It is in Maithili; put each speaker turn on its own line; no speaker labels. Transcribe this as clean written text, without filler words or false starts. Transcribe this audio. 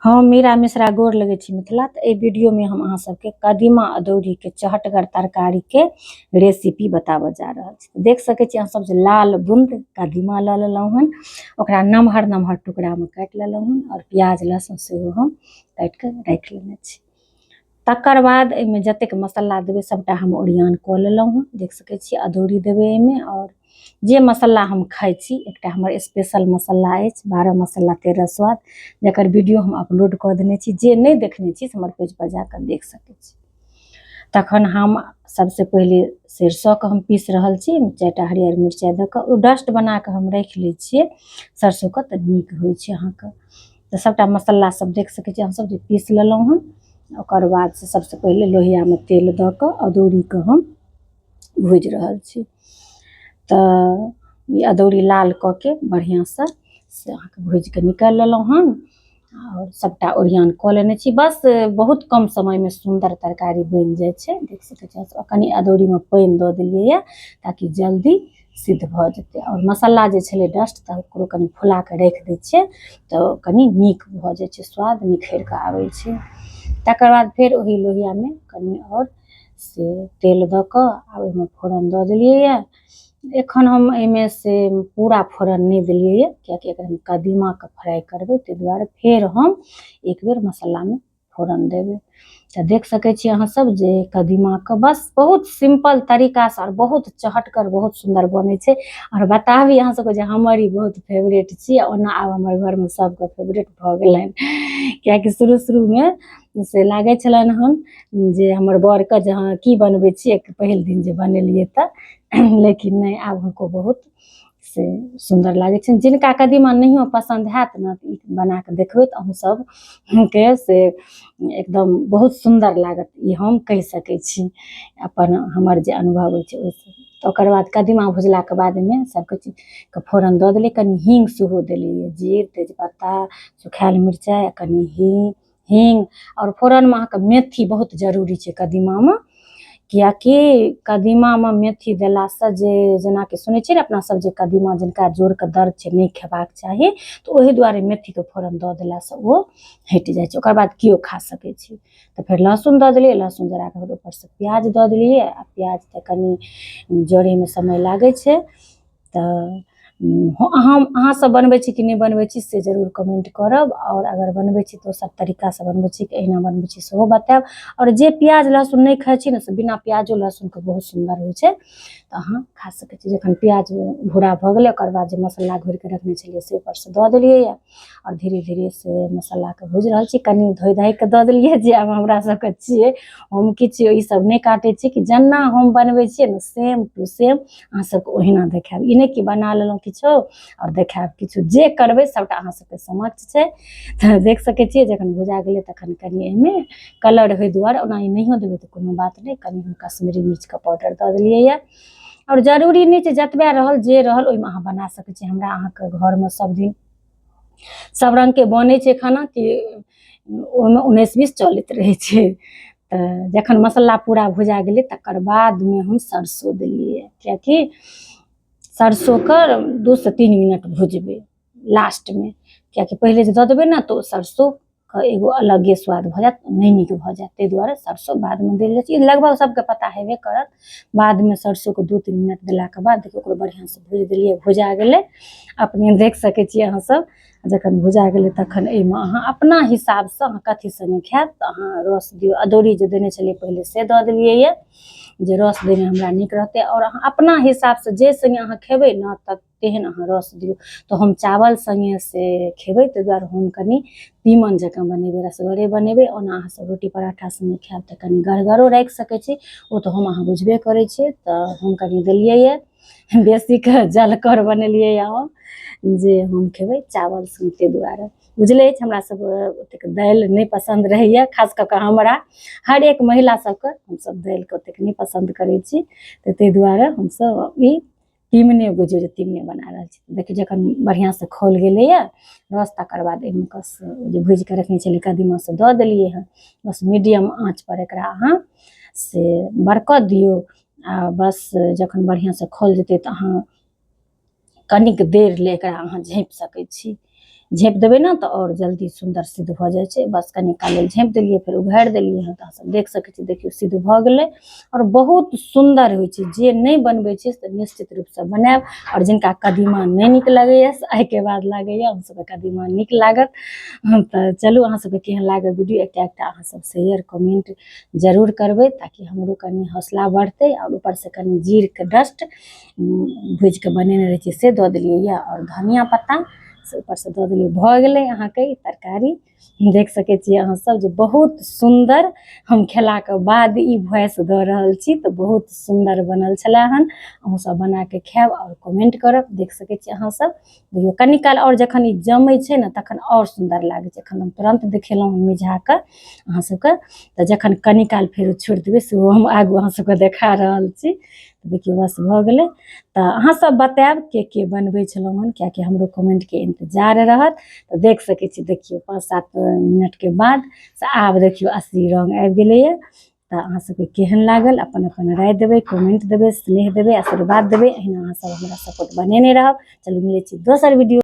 हम मीरा मिश्रा गोर लगै छी मिथिला। तऽ एहि वीडियोमे हम अहाँ सबके कदीमा अदौरीके चहटगर तरकारीके रेसिपी बताबऽ जा रहल छी। देख सकै छी अहाँ सब जे लाल बुन्द कदीमा लऽ लेलहुँ हन, ओकरा नमहर नमहर टुकड़ामे काटि लेलहुँ हन आओर प्याज लहसुन सेहो हम काटि कऽ राखि लेने छी। तकर बाद एहिमे जतेक मसाला देबै सबटा हम ओरियान कऽ लेलहुँ हन। देख सकै छी अदौरी देबै एहिमे आओर जे मसाला हम खाइ छी, एकटा हमर स्पेशल मसाला अछि 12 मसाला 13 स्वाद, जकर वीडियो हम अपलोड कऽ देने छी। जे नहि देखने छी से हमर पेज पर जाकऽ देख सकै छी। तखन हम सबसे पहिले सरिसोके हम पीस रहल छी। 4टा हरियर मिरचाइ दऽ कऽ ओ डस्ट बना कऽ हम राखि लै छियै सरसोके, तऽ नीक होइ छै अहाँके। तऽ सबटा मसाला सब देख सकै छी हमसब जे पीस लेलहुँ हन। ओकर बाद से सबसे पहिले लोहियामे तेल दऽ कऽ अदौरीके हम भुजि रहल छी। तऽ ई अदौरी लाल कऽ के बढ़िआँसँ से अहाँके भुजिके निकालि लेलहुँ हन आओर सबटा ओरियान कऽ लेने छी। बस बहुत कम समयमे सुन्दर तरकारी बनि जाइ छै। देख सकै छी कनि अदौरीमे पानि दऽ देलियै यऽ ताकि जल्दी सिद्ध भऽ जेतै। आओर मसाला जे छलै डस्ट तऽ ओकरो कनि फुला कऽ राखि दै छियै तऽ कनि नीक भऽ जाइ छै, स्वाद निखरि कऽ आबै छै। तकर बाद फेर ओहि लोहियामे कनि आओर से तेल दऽ कऽ आ ओहिमे फोरन दऽ देलियै यऽ। एखन हम एहिमे से पूरा फोरन नहि देलियै यऽ, कियाकि एकर हम कदीमाके फ्राइ करबै, ताहि दुआरे फेर हम एक बेर मसालामे फोरन देबै। तऽ देख सकै छी अहाँ सब जे कदीमाके बस बहुत सिम्पल तरीकासँ आओर बहुत चहटगर बहुत सुन्दर बनै छै। आओर बताबी अहाँ सबके जे हमर ई बहुत फेवरेट छी। ओना आब हमर घरमे सबके फेवरेट भऽ गेलनि, कियाकि शुरू शुरूमे से लागै छलनि हन जे हमर बरके जे हँ की बनबै छियै, पहिल दिन जे बनेलियै तऽ, लेकिन नहि, आब हुनको बहुत से सुन्दर लागै छनि। जिनका कदीमा नहियो पसन्द हैत ने, तऽ ई बना कऽ देखबै तऽ अहूँ सब के से एकदम बहुत सुन्दर लागत, ई हम कहि सकै छी अपन हमर जे अनुभव अछि ओहिसँ। तऽ ओकर बाद कदीमा भुजलाके बादमे सबकिछु के फोरन दऽ देलियै, कनि हींग सेहो देलियै, जीर तेजपत्ता सुखायल मिरचाइ आ कनि हींग हींग। आओर फोरनमे अहाँके मेथी बहुत जरूरी छै कदीमामे, किएकि कदीमामे मेथी देलासँ जे जेनाकि सुनै छियै ने अपना सब जे कदीमा जिनका जोड़के दर्द छै नहि खेबाक चाही, तऽ ओहि दुआरे मेथीके फोरन दऽ देलासँ ओ हटि जाइ छै। ओकर बाद केओ खा सकै छै। तऽ फेर लहसुन दऽ देलियै, लहसुन जरा कऽ फेर ऊपरसँ प्याज दऽ देलियै। आ प्याज तऽ कनि जरैमे समय लागै छै। तऽ हम अहाँ सब बनबै छी कि नहि बनबै छी से जरूर कमेंट करब। आओर अगर बनबै छी तऽ दोसर तरीकासँ बनबै छी कि एहिना बनबै छी सेहो बतायब। आओर जे प्याज लहसुन नहि खाइ छी ने, से बिना प्याजो लहसुनके बहुत सुन्दर होइ छै, तऽ अहाँ खा सकै छी। जखन प्याज भूरा भऽ गेलै, ओकर बाद जे मसाला घोरिके रखने छलियै से ऊपरसँ दऽ देलियै यऽ आओर धीरे धीरे से मसालाके भुजि रहल छी। कनि धोइ धाइ कऽ दऽ देलियै जे आब हमरा सबके छियै, हम किछु ई सब नहि काटै छी कि जेना हम बनबै छियै ने सेम टू सेम अहाँ सबके ओहिना देखायब। ई नहि कि बना लेलहुँ किछो आओर देखायब किछो, जे करबै सबटा अहाँ सबके समक्ष छै। तऽ देख सकै छियै जखन भुजा गेलै तखन कनि एहिमे कलर होइ दुआरे, ओना ई नहियो देबै तऽ कोनो बात नहि, कनि हम कश्मीरी मिर्चके पाउडर दऽ देलियै यऽ। आओर जरूरी नहि छै, जतबे रहल जे रहल ओहिमे अहाँ बना सकै छी। हमरा अहाँके घरमे सब दिन सब रङ्गके बनै छै खाना कि ओहिमे 19-20 चलैत रहै छै। तऽ जखन मसाला पूरा भुजा गेलै तकर बादमे हम सरसो देलियै, किएकि सरसोके 2 से 3 मिनट भुजबै लास्टमे, किएकि पहिले जे दऽ देबै ने तऽ ओ सरसोके एगो अलगे स्वाद भऽ जायत, नहि नीक भऽ जायत। ताहि दुआरे सरसो बादमे देल जाइ छै, ई लगभग सबके पता हेबे करत। बादमे सरसोके 2-3 मिनट देलाके बाद देखियौ ओकरो बढ़िआँसँ भुजि देलियै, भुजा गेलै, अपने देख सकै छियै अहाँ सब। जखन भुजा गेलै तखन एहिमे अहाँ अपना हिसाबसँ अहाँ कथी सङ्गे खायब तऽ अहाँ रस दियौ। अदौरी जे देने छलियै पहिले से दऽ देलियै यऽ जे रस देने हमरा नीक रहतै। आओर अहाँ अपना हिसाबसँ जे सङ्गे अहाँ खेबै ने तऽ तेहन अहाँ रस दियौ। तऽ हम चावल सङ्गे से खेबै, ताहि दुआरे हम कनि तीमन जकाँ बनेबै, रसगरे बनेबै। ओना अहाँ सब रोटी पराठा सङ्गे खायब तऽ कनि गढ़गरो राखि सकै छी, ओ तऽ हम अहाँ बुझबे करै छियै। तऽ हम कनि देलियै यऽ बेसीके जलकर बनेलियै यऽ हम जे हम खेबै चावल सङ्गे, ताहि दुआरे बुझले अछि हमरा सब ओतेक दालि नहि पसन्द रहैए, खास कऽ कऽ हमरा हर एक महिला सबके हमसब दालिके ओतेक नहि पसन्द करै छी, तऽ ताहि दुआरे हमसब ई तीमने बुझियौ जे तीमने बना रहल छी। देखियौ जखन बढ़िआँसँ खौल गेलैए रस, तकर बाद एहिमे कस जे भुजि कऽ रखने छलियै कदीमा से दऽ देलियै हँ। बस मीडियम आँच पर एकरा अहाँ से बरकऽ दियौ आ बस जखन बढ़िआँसँ खौल जेतै तऽ अहाँ कनिक देर लए एकरा अहाँ झाँपि सकै छी। झाँपि देबै ने तऽ आओर जल्दी सुन्दर सिद्ध भऽ जाइ छै। बस कनि काल लेल झाँपि देलियै, फेर उघारि देलियै हँ। तऽ अहाँसभ देख सकै छी, देखियौ सिद्ध भऽ गेलै आओर बहुत सुन्दर होइ छै। जे नहि बनबै छै से निश्चित रूपसँ बनायब। आओर जिनका कदीमा नहि नीक लगैए से आइके बाद लागैए अहूँसभके कदीमा नीक लागत। तऽ चलू, अहाँसभके केहन लागल वीडियो एकटा एकटा अहाँसभ शेयर कमेंट जरूर करबै, ताकि हमरो कनि हौसला बढ़तै। आओर ऊपरसँ कनि जीरके डस्ट भुजिके बनेने रहै छियै से दऽ देलियै यऽ, आओर धनिया पत्ता से ऊपरसँ दऽ देलियै। भऽ गेलै अहाँके ई तरकारी। देख सकै छियै अहाँ सब जे बहुत सुन्दर हम खेलाके बाद ई वॉइस दऽ रहल छी, तऽ बहुत सुन्दर बनल छलै हन। अहूँ सब बनाके खायब आओर कमेंट करब। देख सकै छियै अहाँ सब, देखियौ कनी काल आओर जखन ई जमै छै ने तखन आओर सुन्दर लागै छै। एखन हम तुरन्त देखेलहुँ हन मिझा कऽ अहाँ सबके, तऽ जखन कनी काल फेर छोड़ि देबै सेहो हम आगू अहाँ सबके देखा रहल छी। देखियौ बस भऽ गेलै। तऽ अहाँ सब बतायब के के बनबै छलहुँ हन, कियाकि हमरो कमेंटके इंतजार रहत। तऽ देख सकै छी, देखियौ 5-7 मिनटके बाद से आब देखियौ असली रंग आबि गेलैए। तऽ अहाँ सबके केहन लागल अपन अपन राय देबै, कमेंट देबै, स्नेह देबै, आशीर्वाद देबै। एहिना अहाँ सब हमरा सपोर्ट बनेने रहब। चलू मिलै छी दोसर वीडियो।